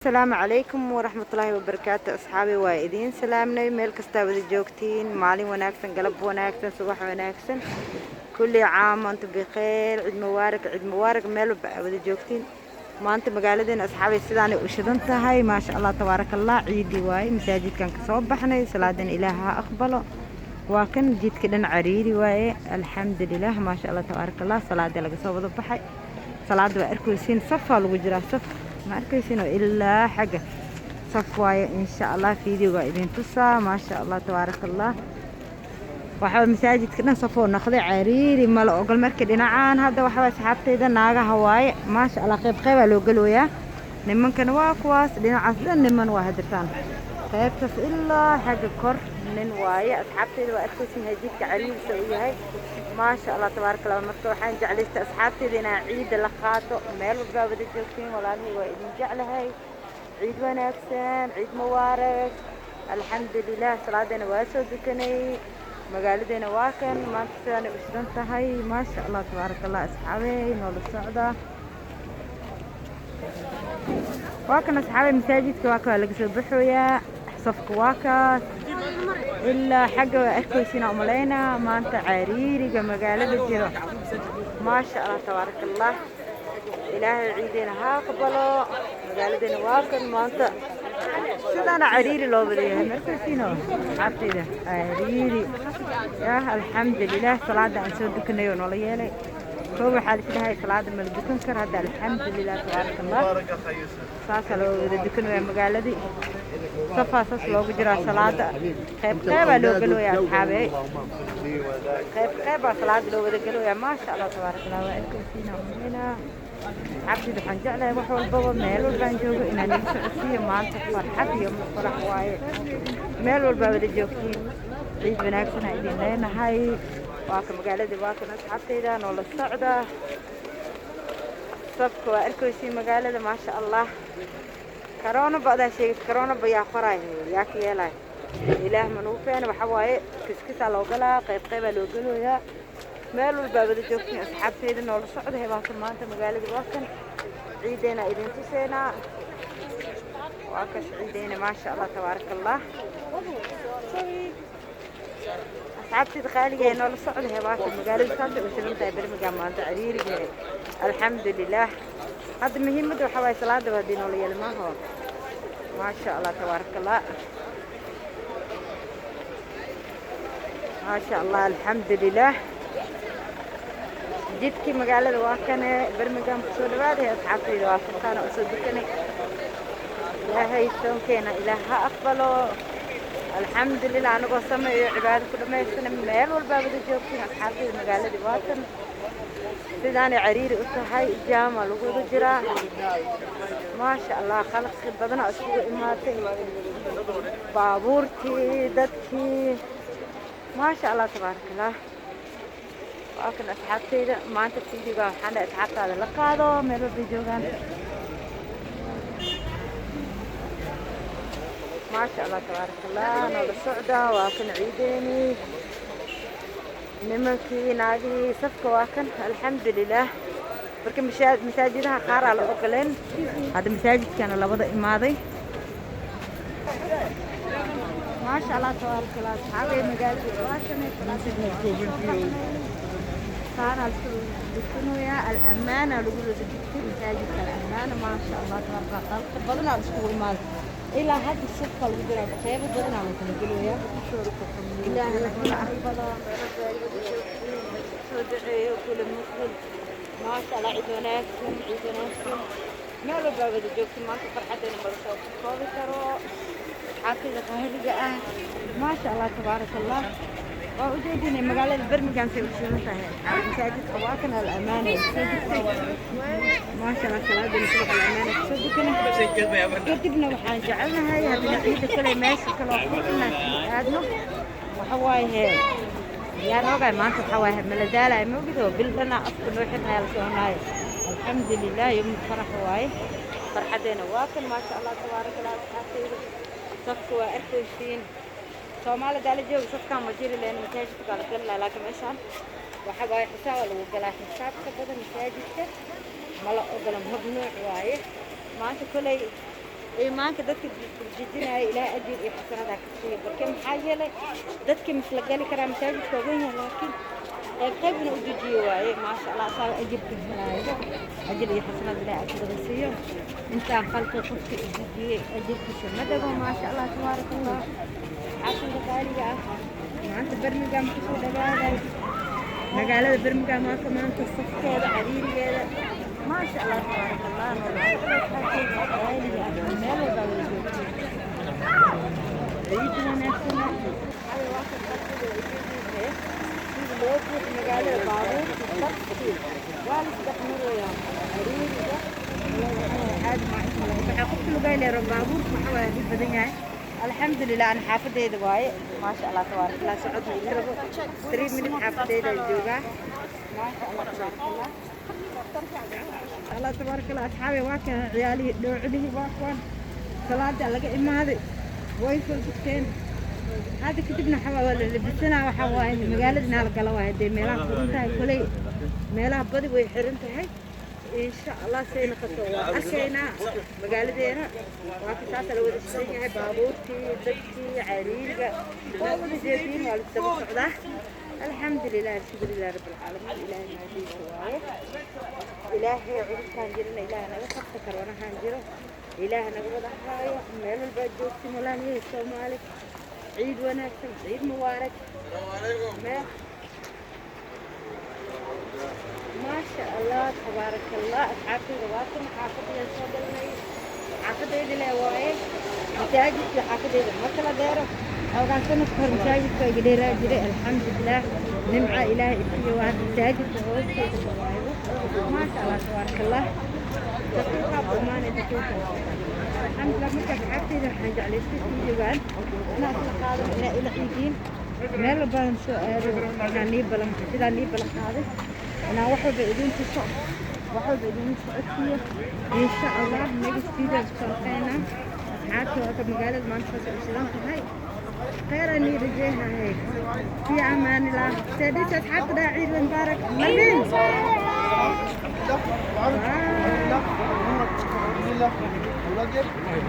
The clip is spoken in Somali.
Asalaamu calaykum waraxmatullaahi wabarakaatu. Asxaabi, waa idiin salaamnay meel kastaa wada joogtiin. Maalin wanaagsan, galab wanaagsan, subax wanaagsan. Kulli caam antum bikhayr. Ciid mubaarak, ciid mubaarak meel walba aa wada joogtiin. Maanta magaaladeena, asxaabay, sidaanay u shidan tahay. Maasha Allah, tabaaraka Allah. Ciidii waaye, masaajidkan kasoo baxnay. Salaadan Ilaah ha aqbalo. Waa kan jidka dhan cariiri waaye. Alxamdulilah, maasha Allah, tabaaraka Allah. Salaadii laga soo wada baxay. Salaada waa arkaysiin, safaa lagu jiraa. Saf ma arkaysiin oo ilaa xagga saf waaye. Insha Allah fiidiyoga idin tusaa. Maasha Allah, tabaaraka Allah. Waxaa masaajidka dhan safoo noqday, cariiri mala ogol. Markii dhinacaan hadda waxaa asxaabtayda naagaha waaye. Maasha Allah, qayb qaybaa loo gelooyaa. Nimankana waa kuwaas dhinacaas dhan, niman waa hadirtaan. Qaybtaas ilaa xagga kor nin waaye. Asxaabtayda, waa arkaysin jidka cariirisa uu yahay. Maasha Allah, tabaaraka Allah. Marka waxaan jeclaystay, asxaabtayda, inaan ciidda la qaato. Meel walbaa wada joogtiin, walaalihii, waa idin jeclahay. Ciid wanaagsan, ciid mubaarak. Alxamdulilah, salaadana waa soo dukanay. Magaaladeena waa kan maanta sidaanay u shidan tahay. Maasha Allah, tabaaraka Allah. Asxaabey, noola socda. Waa kan, asxaabey, masaajidka waa ka laga soo baxooyaa. Safka waa kaas ilaa xagga, waa arkaysiina umalaynaa maanta cariiriga magaalada jiro. Maasha Allah, tabaaraka Allah. Ilaahay ciideena ha aqbalo. Magaaladeena waa kan maanta sidaana cariiri loo wada yahay. Markaysiino, asxaabtayda, cariiri yah. Alxamdulilah, salaada aan soo dukanay oo noola yeelay. Koo waxaa lisdhahay salaada mala dukan karo. Hadda alxamdulilah, tabaaraka Allah, saasaa loo wada dukanaya. Magaaladii safaa saas loogu jiraa. Salaada qayb qaybaa loo gelooya, asxaabey. Qayb qaybaa salaada loo wada gelooya. Maasha Allah, tabaaraka Allah. Waa arkaysiina umaleynaa. Asxaabtayda, waxaan jeclahay wax walbaba meel walbaan joogo inaan igu socodsiiyo. Maanta farxad iyo farax waaye. Meel walbaa wada joogtiin, ciid wanaagsan aan idin leenahay. Waa ka magaaladii, waa kan, asxaabtayda, noola socda. Safka waa arkaysiin magaalada. Maasha Allah. Karoona ba adaa sheegid, karoona ba yaa qoraay, yaa ka yeelay. Ilaah ma nagu keena. Waxa waaye kiskisaa loo galaa, qayb qaybaa loo gelayaa. Meel walbaa wada joogtiin, asxaabtayda, noola socda. Waa kan maanta magaaladii, waa kan ciideena idin tuseynaa. Waa kas ciideyna. Maasha Allah, tabaaraka Allah. Asxaabtayda qaaliga ee noola socda, waa kan magaalada saasay u shidan tahay. Birmingham maanta cariiriga. Alxamdulilah. Hadda muhiimadda waxaa waaye salaada haddii noola yeeli maaho. Maasha Allah, tabaaraka Allah. Maasha Allah, alxamdulilah. Jidkii magaalada waa kane. Birmingham kusoo dhawaaday, asxaabtayda. Waa sultaana usoo dukanay. Ilaahay soonkeena Ilaah ha aqbalo. Alxamdulilah, anagoo sameeyo cibaado ku dhamaystana. Meel walbaa wada joogtiin, asxaabtayda, magaaladii waatan sidaanay cariiri u tahay. Jaama lagu wada jiraa. Maasha Allah, khalqi badana isugu imaatay, baabuurtii, dadkii. Maasha Allah, tabaaraka Allah. Waa kan, asxaabtayda. Maanta fiidiga waxaan dhahay asxaabtaada la qaado meel walbay joogaan. Maasha Allah, tabaaraka Allah. Noola socda. Waa kan ciideeni, nimankii, naagihii, safka waa kan. Alxamdulilah. Marka masaajidaha qaaraa la ogoleen. Hadda masaajidkana labada imaaday. Maasha Allah, tabaaraka Allah. Asxaabay, magaalada waa kan. Saana isku dukanayaa. Al-amaana lagu wada dugtay masaajidka Al-amaana. Maasha Allah, tabaaraka Allah. Qalka badanaa iskugu imaaday. Ilaa hadda safka lagu jiraa, qeybo badanaa la kala gelayaa. Ilaahna kala aqbalo. Soo duceeyo kula muslim. Maasha Allah, ciid wanaagsan, ciid wanaagsan meel walbaa wada joogta. Maanta farxadeena mala soo koobi karo, asxaabtayda qaaliga ah. Maasha Allah, tabaaraka Allah. Waa ujeedinay magaalada Birmingham say u shidan tahay. Masaajidka waa kan, Al-amaana soo dugtay. Maasha Allah, salaadana subax Al-amaana kusoo dukanay. Kadibna waxaan jecelnahay haddana ciida kale meesha kaloo fog inaan sii aadno. Waxa waaye yaan ogahay maanta, waxaa waaye maladaalay ma ogid oo bil dhanaa afka noo xirnaya la soconaayo. Alxamdulilah, yom farax waaye. Farxadeena waa kan. Maasha Allah, tabaaraka Allah. Asxaabtayda, safka waa arkaysiin. Soomaali daala jooga, safkaan ma jiri leen. Masaajidka baa la gali lahaa, laakiin meeshaan waxa waaye xisaaba lagu galaa. Xisaabka badan masaajidka ma la ogola, mamnuuc waaye. Maanta koley Iimaanka dadka jijinaya Ilaahay ajir iyo xasanadaa ka siiyo. Barke maxaa yeelay dadka misla gali karaa masaajidka waa weyn yahay, laakiin qayb qayb inuu u dejiyo waaye. Maasha Allah, asaaba ajirka helaayo, ajir iyo xasanaad Ilaahay agtooda siiyo. Intaan khalqi qofka u dejiyey ajirkiisa ma dhago. Maasha Allah, tabaaraka Allah. Xaafidda qaaliga ah, maanta Birmingham kusoo dhawaaday, magaalada Birmingham waa ka maanta safkeeda cariirigeeda. Maasha Allah, tabaaraka Allah. Qaaliga ah, meel walbaa wada joogtay, ciid wanaagsan. Waa kan qalbiga sida loo buuxi magaalada, baabuurta, safkii waa la isdhex marayaa cariiriga. Caadi maa inta lagu baxay qofka lugaa leero, baabuurka waxa waaye dhib badan yahay. Alxamdulilah, ana xaafadeyda waaye. Maasha Allah, tabaaraka Allah. Socod ma rabo, 3 minutes xaafadeyda joogaa. Maasha Allah, tabaaraka Allah. Allah, tabaaraka Allah. Asxaabi, waa kan ciyaalihii dhoocilihii, waa kuwan salaada laga imaaday, way soo dugteen. Hadda kadibna waxaa waa la labisanaa. Waxaa waaye magaalada inaa la gala waaye. Dee meelaha furan tahay koley, meelaha badi way xiran tahay. Insha Allah, say noqoto waa arkaynaa magaaladeena. Waa ka saasa la wada shidan yahay, baabuurtii, dadkii, cariiriga waa wada jeediin, waa la isdaba socdaa. Alxamdulilah, alxamdulilah rabbi alcaalamiin. Ilaahay mahadiisa waaye. Ilaahay cudurkaan jirana Ilaah naga qabta, karoonahaan jiro Ilaah naga wada haayo. Meel walbaa joogtin walaalayahay Soomaali, ciid wanaagsan, ciid mubaarak. Meel maasha Allah, tabaaraka Allah. Asxaabtayda, waa kan xaafadayda soo galnay, xaafadayda le waaye. Masaajidka xaafadayda ma kala dheero. Xoogaa sanadka hor masaajidka iga dheeraa jiray. Alxamdulilah, nimca Ilaahay isiiyo waa masaajidka hoosteeda waayo. Maasha Allah, tabaaraka Allah. Daqiiqa imaanay, daqiiqa. Alxamdulilah. Marka asxaabtayda, waxaan jeclaystay videogan inaan isla qaado, inaa ila ciidiin. Meel walbaan soo aado, waxaan nii balan, sidaan nii balan qaaday, inaan wax walba idin tuso, wax walba idin socodsiiyo. Insha Allah, next video isku noqonaa. Asxaabta, waa ka magaalada maanta saas u shidan tahay. Khayr aan ii rajeehahay. Fi amaan illah. Seedhisa asxaabta dhaa, ciid mubaarak Marvin. Bye.